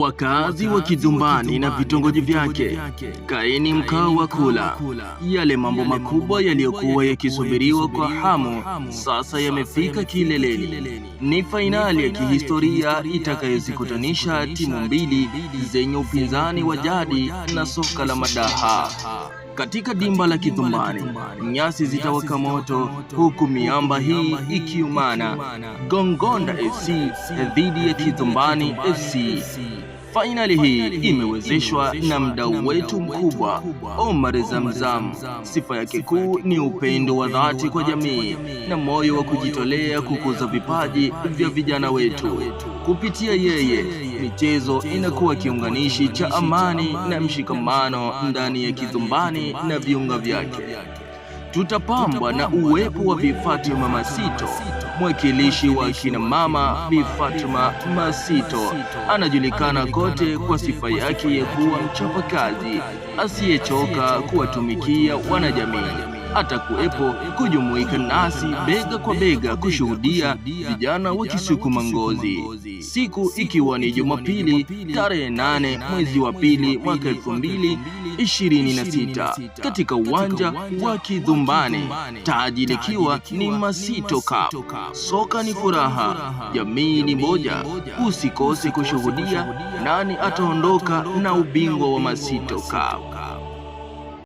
Wakazi wa Kizumbani na vitongoji vyake, kaeni mkao wa kula. Yale mambo makubwa yaliyokuwa yakisubiriwa kwa hamu sasa yamefika kileleni. Ni fainali ya kihistoria itakayozikutanisha timu mbili zenye upinzani wa jadi na soka la madaha. Katika dimba la Kizumbani, nyasi zitawaka moto, huku miamba hii ikiumana. Gongonda FC dhidi ya Kizumbani FC. Fainali hii imewezeshwa na mdau wetu mkubwa Omar Zamzam. Sifa yake kuu ni upendo wa dhati kwa jamii na moyo wa kujitolea kukuza vipaji vya vijana wetu. Kupitia yeye, michezo inakuwa kiunganishi cha amani na mshikamano ndani ya Kizumbani na viunga vyake. Tutapambwa na uwepo wa Bi Fatuma Masito, mwakilishi wa kina mama. Bi Fatuma Masito anajulikana kote kwa sifa yake ya kuwa mchapakazi asiyechoka kuwatumikia wanajamii. Atakuwepo kujumuika nasi bega kwa bega kushuhudia vijana wakisukuma ngozi, siku ikiwa ni Jumapili tarehe 8 mwezi wa pili mwaka 2026 katika uwanja wa Kidhumbani, taji likiwa ni Masito Cup. Soka ni furaha, jamii ni moja. Usikose kushuhudia nani ataondoka na ubingwa wa Masito Cup.